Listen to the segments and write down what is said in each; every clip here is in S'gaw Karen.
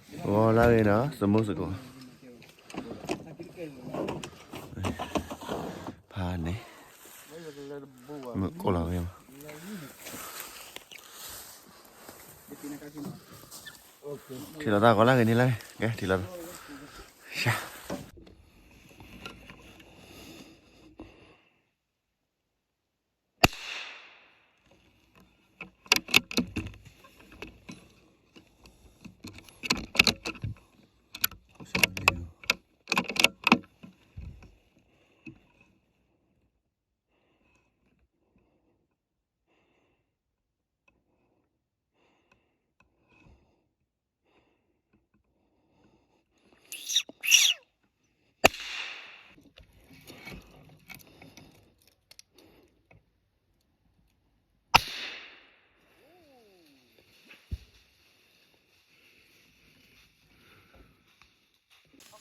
ဂီၤလၢအဂ့ၤနီၤ သမူသကိး ဖးန့ၣ် မ့ၢ်ကိးလီၤဝဲမး ထံၣ်လိာ်သးဂီၤလၢအဂ့ၤန့ၣ်လၢ ကဲထံၣ်လိာ်သး ရှ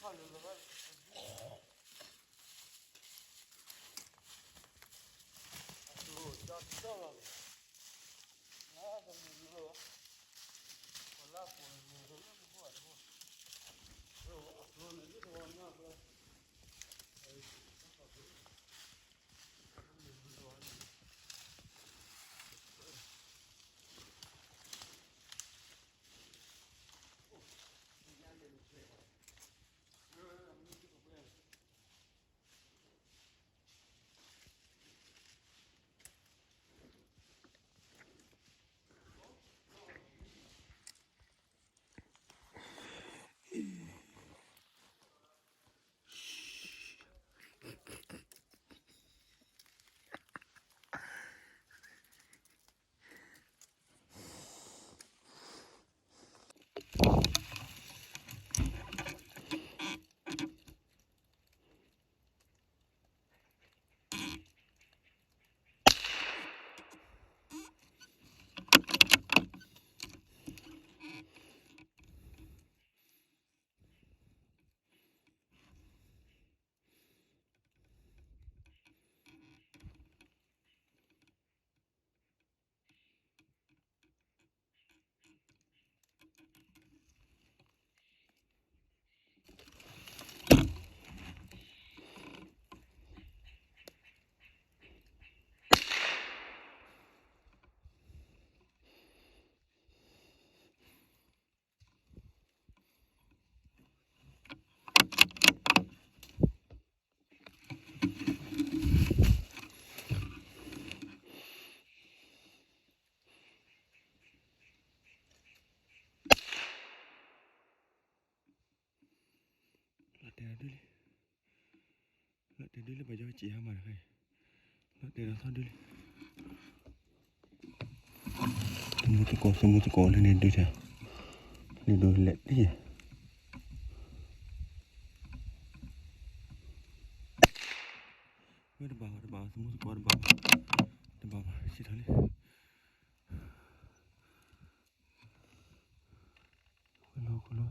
ါ လီၤတဲာ်ဒုလံ, လီၤတဲာ်ဒုလံ ပှၤကညီစံးဟါမၢ်တခါအံၤ, လီၤတဲာ်ဒီးထီၣ်ဒုလံ. သမူသကိး သမူသကိးလၢန့ၣ်ဒုတဲ, န့ၣ်ဒုလဲၤတံၢ်, ဝဲတဘၣ်ဘၣ် တဘၣ်ဘၣ် သမူသကိးတဘၣ်ဘၣ်, တဘၣ်ဘၣ် စံးထီၣ်လံ. တကိးလံ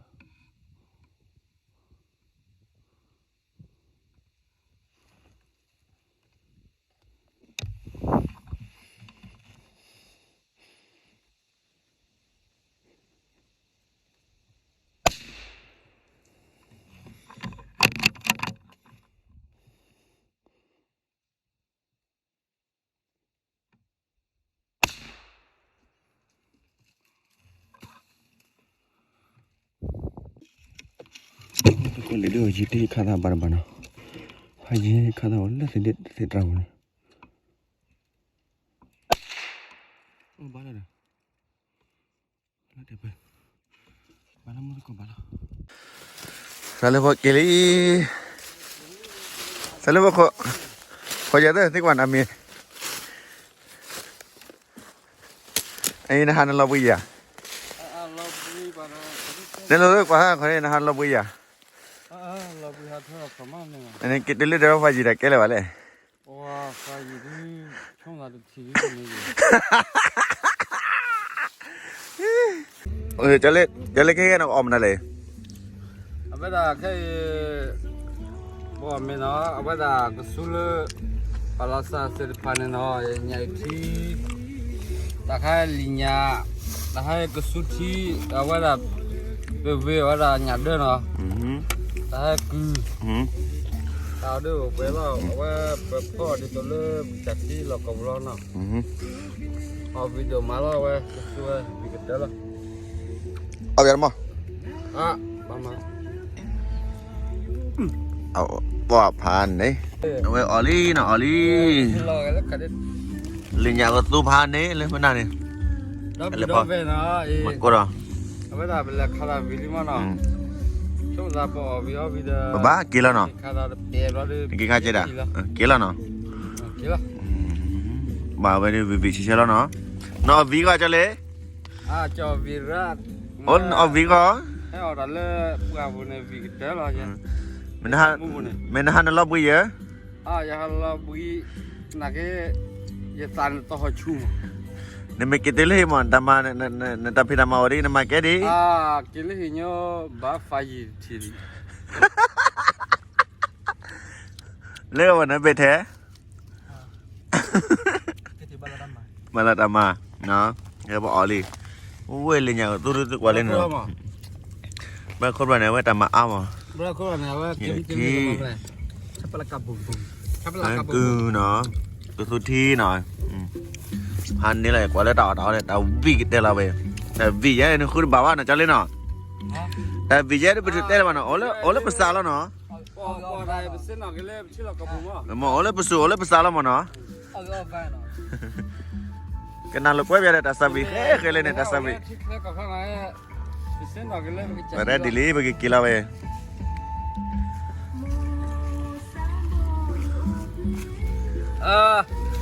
ာ်ဒိၣ်ယံာ်တံၢ်ခးသးဘၣ်တဘၣ်နီၤ, ဟါယံာ်ခးသးဝဲလၢသ့ၣ်ဒ့ၣ်သ့ၣ်တြၢ်ပူၤန့ၣ်, ဘၣ်လီၤဒီး ဘၣ်လီၤမူသကိးဘၣ်လီၤ. သးလၢဖီက့ၤလံ, သးလၢဖီခိၣ်, ခိၣ်ယၤသ့ၣ်သံကွၢ်နမံၤ, အံၤနဟးနလီၤဘှံးယၤ, နလီၤလၢကွၢ်ဟါခီန့ၣ် နဟးလီၤဘှံးယၤ, က့ၤတုၤလၢဒီးဖးယံၤတၢ်ကဲလၢာ်ဘၣ်လဲၣ်. ကၠီလ့ကဲကဲနီၤ အီၣ်မနုၤလဲၣ်, အဝဲဒၣ်ခဲအံၤ ဘီမ့ၢ်နီၤ အဝဲဒၣ်ကဆူလၢ ပှၤလီၤစၢ်သ့ၣ်တဖၣ်န့ၣ်နီၤ ညၣ်အံၤထံ တၢ်ခါလံာ်ညၣ် တၢ်ခါကဆူထံ အဝဲဒၣ် ပဝ့ၤဝဲဒၣ်ညၣ်ဒၢနီၤ, တၢ်ဟဲကုၢ်, တၢ်ဒုးပှဲၤလီၤ အဝဲပဖီၣ်ဒ်သိးလၢပတၢ်ထံလီၢ်ကီၢ်ပူၤလီၤနီၤ, အီၣ်ဝံၤဒိၣ်မးလီၤ အဝဲကသူဝဲဝံၤကတၢၢ်လီၤ, အီၣ်ယၤတမီၢ်, ဘၣ်မး အပှၤဖးန့ၣ်, အဝဲအီၣ်လံနီၤ အီၣ်လံ, လၢညါကသူဖးန့ၣ် လၢမနုၤန့ၣ်, ဒီး မ့ၢ်ကိးဒီး, အဝဲဒၣ်ပလဲၤခးဒီးဝံၤလံမးနီၤ, ဆိကမိၣ်သးပအီၣ်ဝံၤအီၣ်ဝံၤဒီး, ပဘၣ်က့ၤလီၤနီၤ, က့ၤခါက့ၤဒၣ်, က့ၤလီၤနီၤ, ဘၣ်ဝဲဒၣ်ဝံၤဝံၤဆဲးဆဲးလီၤနီၤ, နအီၣ်ဝံၤဂီၢ်ကလဲၣ်, နအီၣ်ဝံၤဂီၢ်, ဟဲအီၣ်တၢ်လၢပှၢ်ပူၤန့ၣ် ဝံၤကတၢၢ်လီၤ, မ့ၢ်နဟးနလီၤဘှံးယဲ, ယဟးလီၤဘှံး, နကဲ, ယသးနတီၢ်ဟီၣ်ဆူၣ်မး, နမ့ၢ်က့ၤတုၤလၢဟံၣ်မး တၢ်မၤ, နတၢ်ဖံးတၢ်မၤအိၣ်ဒ် နမၤကဲဒ်, က့ၤလၢဟံၣ်ညီဘၣ်ဖးယံာ်တထံၣ်လံ, လၢအဝဲနဘ့ၣ်ထဲ မၤလၢတၢ်မၤ, ပအီၣ်လံ, ဝဲလၢညါကသူသုကွၢ်လၢန့ၣ်, ဘၣ်ခိၣ်ဘၣ်န့ၣ် အဝဲတၢ်မၤအါမး, ကုၢ်နီၤ, ကသူထံနီၤ, ဟးန့ၣ်လီၤ ကွၢ်လၢတၢ်အီၣ်တၢ်အီန့ၣ် တၢ်ဝံၤကတၢၢ်လီၤဝဲ, တၢ်ဝံၤယဲန့ၣ်ဃုတဘၣ်ဘၣ်နီၤ ကၢ်လၢနီၤ, တၢ်ဝံၤယဲန့ၣ် ပထုးတဲလၢၤဘၣ်နီၤ, အိၣ်လၢပစးလီၤနီၤ, မ့ၢ်အိၣ်လၢပစူး အိၣ်လၢပစးလီၤမးနီၤ, ကနၣ်လိာ်ကွဲပျါဒီး တၢ်စၢ်ဝံၤဃဲဃဲလၢန့ၣ် တၢ်စၢ်ဝံၤ, ပရဲဒ်လံ ပကက့ၤလီၤဝဲ,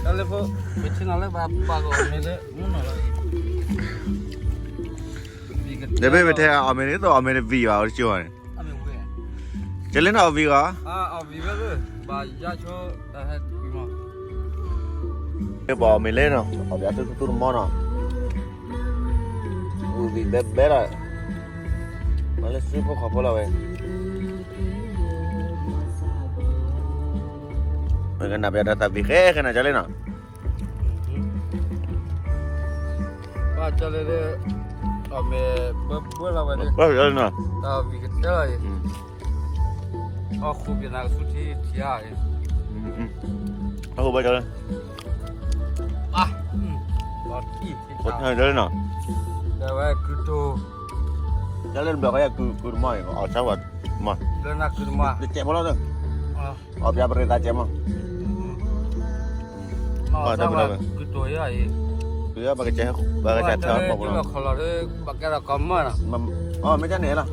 တၢ်လၢဖိ, ပထံၣ်နီၤလၢပှၤပာ်ကီၤမ့ၢ်လၢမုၢ်နီၤလီၤ, တဘ့ၣ်ပထဲအီၣ်မ့ၢ်န့ၣ် သိးအီၣ်မ့ၢ်တဝံၤဘၣ် အိၣ်တကၠိၤန့ၣ်, ကၢ်လၢန့ၣ်အီၣ်ဝံၤဂီၢ်, ဘၣ်ယါဆိ, ပအီၣ်မ့ၢ်လဲၣ်နီၤ အီၣ်ဘၣ်သုသူတမီၢ်နီၤ, ဝံၤဘဲဘဲလီၤ, မၤလၢစုဖိခီၣ်ဖိလီၤဝဲ, မ့ၢ်ကနၣ်ပျါဒီးတၢ်ဝံၤဃဲဃဲနၤ ကၢ်လၢနီၤ, ဘၣ်ကၢ်လၢ, အီၣ်မ့ၢ်ဘၢဘၢလီၤဝဲ, တၢ်ဝံၤကတၢၢ်လီၤအံၤ, အီၣ်ဃုာ်ပနၢ်ကဆူထံထံဧါအံၤ, အဃိဘၣ်ကၢ်လၢ, ကၢ်လၢနီၤ, တဲဝဲကုၢ်တိၤ, ကၢ်လၢတဘျီဃီယကုၢ်တမီၢ်အံၤ အီၣ်ဆါဝဲ, မး, လၢနကုၢ်တမီၢ်, တစဲးဖိလီၤ, အီၣ်ပျါပရ့သးစဲးမး, အီၣ်တၢ်ပလီၢ်, ကုၢ်တိၤယၤအံၤ, ပကစဲး, ပကစဲးထီၣ်ပီၣ်ပလီၢ်, လီၢ်ခီလီၤ, ဘၣ်ကဲထီၣ်ကီမၢ်နီၤ, အီၣ်မ့ၢ်ကန့ၣ်လီၤ,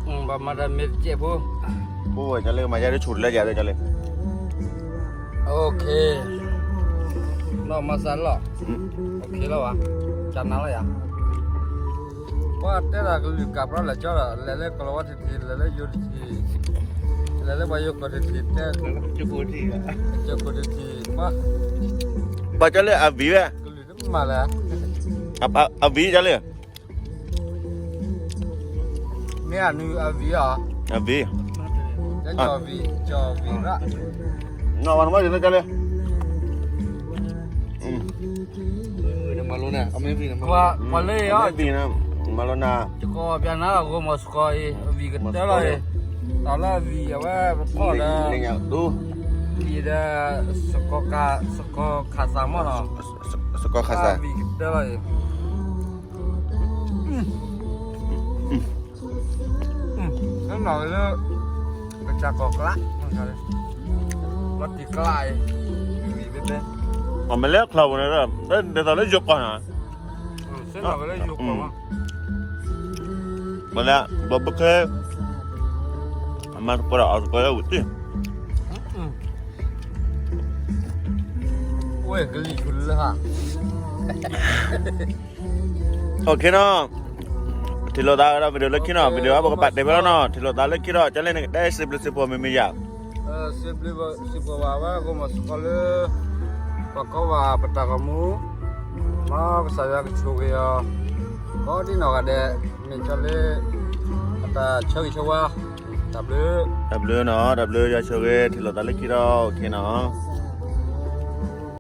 ဘၣ်မၤတၢ်မ့ၢ်တစဲးဖိ, အိၣ်ဝဲကၢ်လၢမၤယါဒ်ဆူၣ်တလၢယၤဒ်ကၢ်လၢ, နီၢ်မၤစၢ်လီၤ, လီၤဘၣ်, ကနၤလီၤယၤ, ပှၤတဲဒၣ်ကလုာ်ကၢ်ပြၢလဲၤကၠီဒီး လဲၤလၢကီၢ်လီၤဝါထံထံး လဲၤလၢယိၤထံထံး, လဲၤလၢပှၤယိၤကီၢ်ထံထံးတဲ, ကၠီခိၣ်ထံထံး, ပှၤ, ပှၤကၢ်လၢအဝံၤဝဲ, ကလုာ်တမၤလဲၣ်, အဝံၤကၢ်လၢ မ့ၢ်အနုအဝံၤဧါ, အဝံၤ, ကၠီဝံၤ, ကၠီဝံၤရၣ်, နီၢ်ဝါနမ့ၢ်ဒ်န့ၣ်ကၢ်လၢ, မၤလိန့ၣ်, ပှၤလၢအံၤ, မၤလိနၤ, ယကီၢ်ပျၢ်နၤလီၤ ဂိၢ်မီၢ်စကီးအံၤ အဝံၤကတၢၢ်လီၤအံၤ, တၢ်လၢအဝံၤအဝဲပဖီၣ်ဒီး, လံာ်ဒီး, စကီးခးသးမ့ၢ်နီၤ, စကီးခးသး, အဝံၤကတၢၢ်လီၤအံၤ နီၢ်လၢ, ကစၢ်ကီၢ်ကျါ, လီၤတံၢ်ကျါအံၤ, အီၣ်မ့ၢ်လၢချီၣ်ပူၤန့ၣ်, ဒ်သိးလၢယိၤကီၢ်နီၤ, လၢ, ဘီဘုခဲ, အမၤသကိးဒီးအီၣ်သကိးလၢဝံၤတံၢ်, ဝဲကလံၤထူလၢဟါ OK နီၤ, ထံၣ်လိာ်သးဒီး video လၢခံနီၤ, video ပကပာ်တဲဖဲလီၤနီၤ, ထံၣ်လိာ်သးလၢခံဒီး ကၢ်လၢန့ၣ် ကတဲစံးဘျုးစံးဖှိၣ်မံၤမံၤယၤ, စံးဘျုးစံးဖှိၣ်ဘၣ်ဝဲ ဂိၢ်မီၢ်စကီးလၢ ပှၤကိးဘၣ်ပတၢ်ဂီၤမူ, မ်ကစၢ်ယွၤကဆိၣ်ဂ့ၤအီၤ, ကိးဒံနီၢ်ဂၤဒဲး, မ့ၢ်ကၢ်လၢ အတၢ်ဆၢဂ့ၤဆၢဝါ, တၢ်ဘျုး, တၢ်ဘျုးနီၤ, တၢ်ဘျုးယွၤဆိၣ်ဂ့ၤ, ထံၣ်လိာ်သးလၢခံဒီး OK နီၤ.